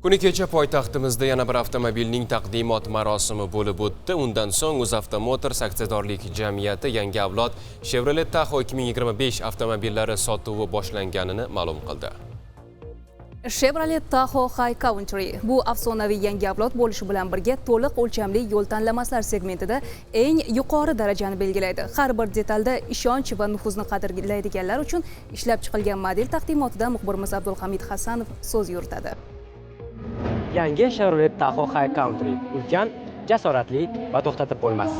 Kuni kecha poytaxtimizda yana bir avtomobilning taqdimot marosimi bo'lib o'tdi. Undan so'ng UzAuto Motors aksiyadorlik jamiyati yangi avlod Chevrolet Tahoe 2025 avtomobillari sotuvi boshlanganini ma'lum qildi. Chevrolet Tahoe High Country bu afsonaviy yangi avlod bo'lishi bilan birga to'liq o'lchamli yo'l tanlamaslar segmentida eng yuqori darajani belgilaydi. Har bir detalda ishonch va nufuzni qadrlaydiganlar uchun ishlab chiqilgan model taqdimotidan muxbirimiz Abdulhamid Hasanov so'z yuritadi. Yangi Chevrolet Tahoe High Country ulkan, jasoratli va to'xtatib bo'lmas.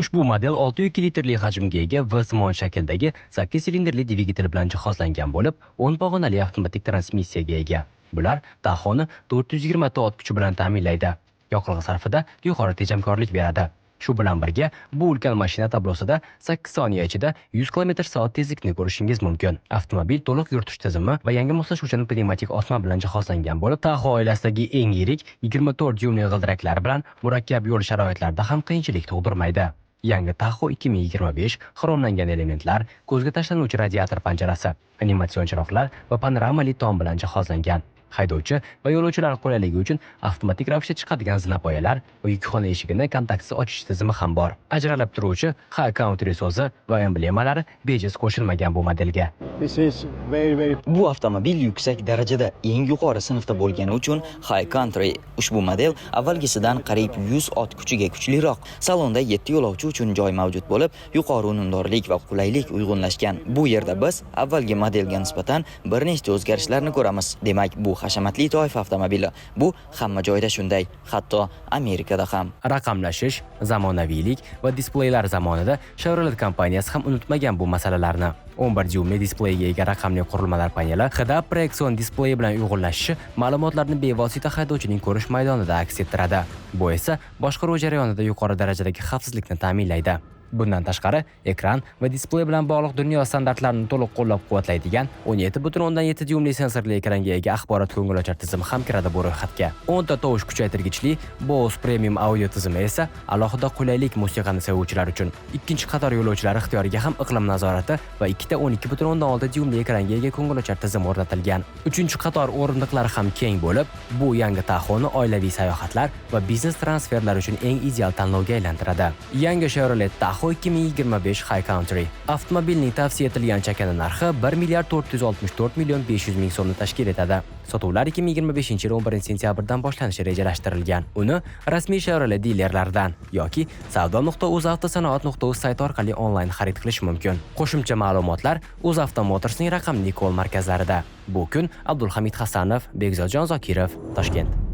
Ushbu model 6,2 litrli hajmga ega V-simon shakldagi 8 silindrli dvigatel bilan jihozlangan bo'lib, 10 pog'onali avtomatik transmissiyaga ega. Bular Tahoeni 420 ta ot kuchi bilan ta'minlaydi. Yoqilg'i sarfida yuqori tejamkorlik beradi. Shu bilan birga bu ulkan mashina tablosida 8 soniya ichida 100 km/soat tezlikni ko'rishingiz mumkin. Avtomobil to'liq yuritish tizimi va yangi moslashuvchan pnevmatik osma bilan jihozlangan bo'lib, Tahoe oilasidagi eng yirik 24 dyumli g'ildiraklari bilan murakkab yo'l sharoitlarida ham qiyinchilik tug'dirmaydi. Yangi Tahoe 2025 xromlangan elementlar, ko'zga tashlanuvchi radiator panjarasi, animatsion chiroqlar va panoramali tom bilan jihozlangan. Haydovchi va yo'lovchilar qulayligi uchun avtomatik ravishda chiqadigan zinapoyalar va yukxona eshigini kontaktsiz ochish tizimi ham bor. Ajralib turuvchi High Country so'zi va emblemalari bejiz qo'shilmagan bu modelga. This is very, very Bu avtomobil yuksak darajada eng yuqori sinfda bo'lgani uchun High Country. Ushbu model avvalgisidan qariyb 100 ot kuchiga kuchliroq. Salonda 7 yo'lovchi uchun joy mavjud bo'lib, yuqori unumdorlik va qulaylik uyg'unlashgan. Bu yerda biz avvalgi modelga nisbatan bir nechta o'zgarishlarni ko'ramiz. Demak, bu hashamatli toifa avtomobili. Bu hamma joyda shunday, hatto Amerikada ham. Raqamlashish, zamonaviylik va displeylar zamonida Chevrolet kompaniyasi ham unutmagan bu masalalarni. 11 dyumli displeyga ega raqamli qurilmalar paneli head-up proyeksion displeyi bilan uyg'unlashishi ma'lumotlarni bevosita haydovchining ko'rish maydonida aks ettiradi. Bu esa boshqaruv jarayonida yuqori darajadagi xavfsizlikni ta'minlaydi. Bundan tashqari, ekran va displey bilan bog'liq dunyo standartlarini to'liq qo'llab-quvvatlaydigan 17,7 dyumli sensorli ekranga ega axborot ko'ngilochar tizimi ham kiradi bu ro'yxatga. 10 ta tovush kuchaytirgichli Bose Premium audio tizimi esa alohida qulaylik musiqani sevuvchilar uchun. Ikkinchi qator yo'lovchilar ixtiyoriga ham iqlim nazorati va ikkita 12,6 dyumli ekranga ega ko'ngilochar tizim o'rnatilgan. Uchinchi qator o'rindiqlar ham keng bo'lib, bu yangi Tahoeni oilaviy sayohatlar va biznes transferlar uchun eng ideal tanlovga aylantiradi. Yangi Chevrolet Tahoe 2025 High Country. Avtomobilning tavsiya etilgan chakana narxi 1 milliard 464 million 500 ming so'mni tashkil etadi. Sotuvlar 2025 yil 11 sentyabrdan boshlanishi rejalashtirilgan. Uni rasmiy Chevrolet dilerlaridan yoki savdo.uzavtosanoat.uz sayti orqali onlayn xarid qilish mumkin. Qo'shimcha ma'lumotlar UzAuto Motorsning raqamli kol markazlarida. Bu kun Abdulhamid Hasanov, Bekzodjon Zokirov, Toshkent.